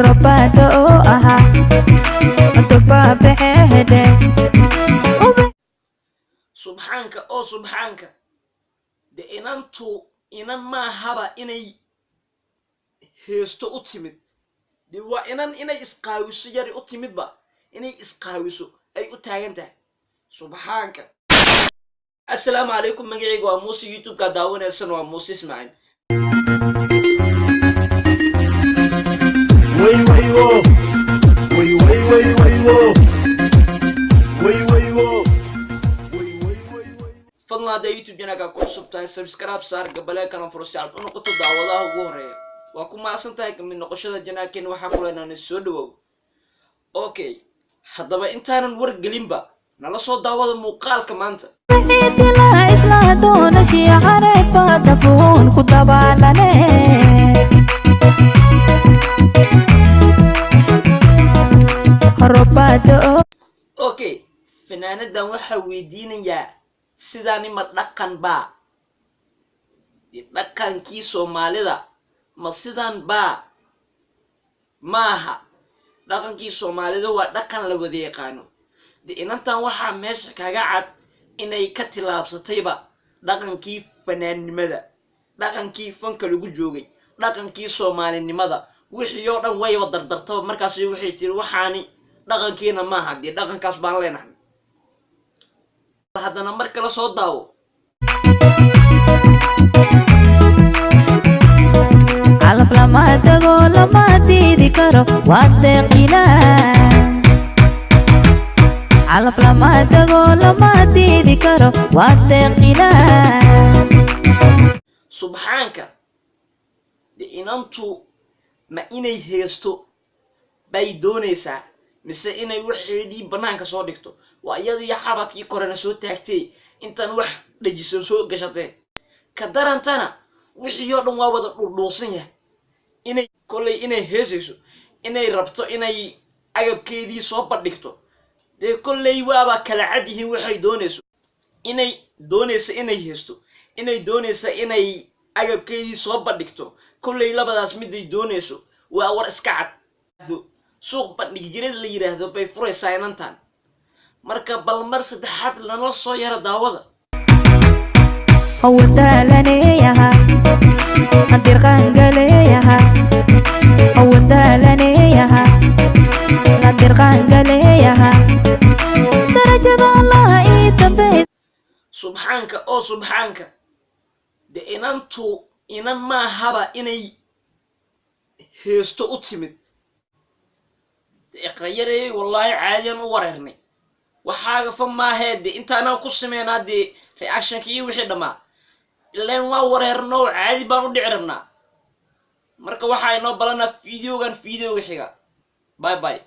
Robaada oo ahaa dubaabaxeedhe. Subxaanka oo subxaanka, de inantu inan maahaba inay heesto u timid, de waa inan inay isqaawiso yari u timidba, inay isqaawiso ay u taagan tahay. Subxaanka. Assalaamu calaykum, magacayga waa Muuse, YouTube-kaa daawanaysan waa Muuse Ismaaciil. Way way wo, way way way way wo, way way wo, way way way way. Fadlan haddaa YouTube janaalka ku cusub tahay, subscribe saar, gabalee kana furo si aad u noqoto daawadaha ugu horeeya. Waa ku mahadsan tahay kamid noqoshada janaalkeena. Waxaa ku leenaanay soo dhawow. Okay, haddaba intaanan wargelinba, nala soo daawada muuqaalka maanta. Xiitila isla doonashii xareed baadafuun ku dabaalane. Robaada oo Okay, fanaanadan waxaa weydiinayaa, sidaani ma dhaqan baa? Dee dhaqankii Soomaalida ma sidan baa? Maaha, dhaqankii Soomaalida waa dhaqan la wada yaqaano. De inantan waxaa meesha kaga cad inay ka tillaabsatayba dhaqankii fanaannimada, dhaqankii fanka lagu joogay, dhaqankii soomaalinimada, wixii oo dhan wayba dardartaba. Markaasi waxay tiri, waxaani dhaqankiina maaha, dee dhaqankaas baan leenahay. Haddana mar kale soo daawo. Calaf lama tago, lama diidi karo, waa deeq Ilaah. Calaf lama tago, lama diidi karo, waa deeq Ilaah. Subxaanka, de inantu ma inay heesto bay doonaysaa mise inay waxeedii bannaanka soo dhigto? Waa iyadii xabadkii korena soo taagtay, intaan wax dhajisan soo gashatee ka darantana, wixii oo dhan waa wada dhuudhuusan yahay. Inay kollay inay heesayso, inay rabto inay agabkeedii soo bandhigto, dee kollay waaba kala cad yihiin waxay doonayso. Inay doonaysa inay heesto, inay doonaysa inay agabkeedii soo bandhigto, kollay labadaas miday doonayso waa war iska cad. Suuq bandhig jireed la yidhaahdo bay furaysaa inantan. Marka bal mar saddexaad nala soo yara daawada. Wadaalanayaha dirqaangaleyaha, wadaalanayaha dirqaangaleyaha, darajada Allah ii dambeys. Subxaanka oo subxaanka, de inantu inan maahaba inay heesto u timid. De iqrayareeyey, wallaahi caadiyan u wareernay, waxaaga fa maahee. De intaanaan ku sameynaa dee reactionka iyo wixii dhammaa, ileen waa wareerno, caadi baan u dhici rabnaa. Marka waxaa inoo balanaa videogan videoga xiga. Bye bye.